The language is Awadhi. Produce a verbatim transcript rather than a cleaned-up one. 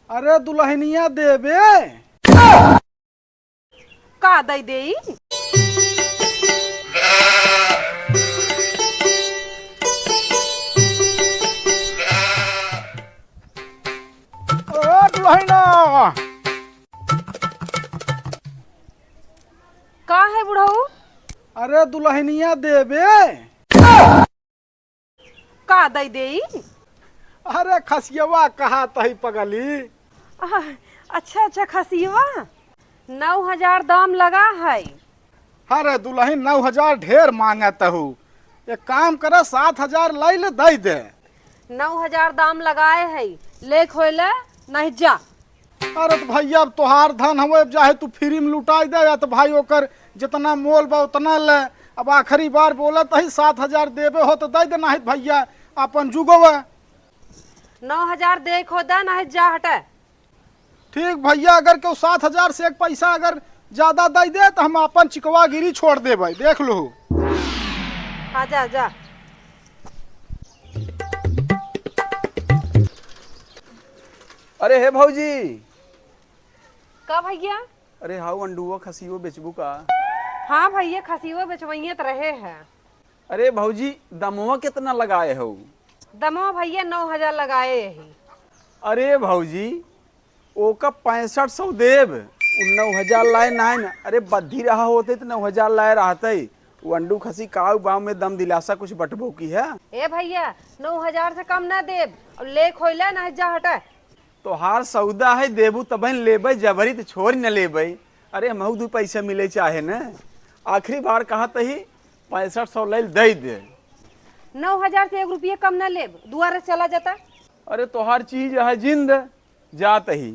अरे दुलहिनिया देबे? का दइ देई? ए दुलहिना! का है बुढ़ऊ? अरे दुलहिनिया देबे? का दइ देई? अरे खसियवा कहा तही पगली। आह, अच्छा, अच्छा, खसियवा। नौ हजार दाम लगा है। अरे दुलहिन, नौ हजार ढेर माँगत हू। एक काम करे, सात हजार लइ ले, दइ दे। नौ हजार दाम लगाए है, लेक होइले नहीं जा। अरे तो भइया, अब तोहार धन हवे, अब चाहे तू फ्री में लुटाइ दे, या तो भाई ओकर जितना मोल बा उतना ले। अब आखिरी बार बोलत ही, सात हजार देबे हो तो दइ दे, नहीं तो भइया अपन जुगवा। नौ हजार देख हो दे, नहीं जा हटे। ठीक भइया, अगर केहू सात हजार से एक पैसा अगर ज्यादा दइ दे तो हम अपन चिकवागिरी छोड़ देबै, देख लो। हाँ, जा, जा। अरे हे भौजी। का भइया? अरे हाउ अंडुआ खसियो बेचबू का? हाँ भइया, खसियो बेचवइये त रहे हैं। अरे भौजी, दमवा केतना लगाए हउ? दमवा भइया नौ हजार लगाए यही। अरे भौजी, ओका पैंसठ सौ देब, उ नौ हजार लाए नाय न। अरे बद्धी रहा होते त नौ हजार लाए रहते। उ अंडू खसी काऊ बाव में दम दिलासा कुछ बटबो की है? ए भइया, नौ हजार से कम ना देब, और लेक होइले ना जा हटे। तोहार सौदा है, देबू तबहिन लेबै, जबरी त छोड़ न लेबै। अरे, हमहू दू पैसा मिले चाहे न। आखिरी बार कहत ही, पैंसठ सौ लैल दे दे। नौ हजार से एक रुपये कम न लेब, दुआरे चला जाता। अरे, तोहार चीज है जिंद, जात ही।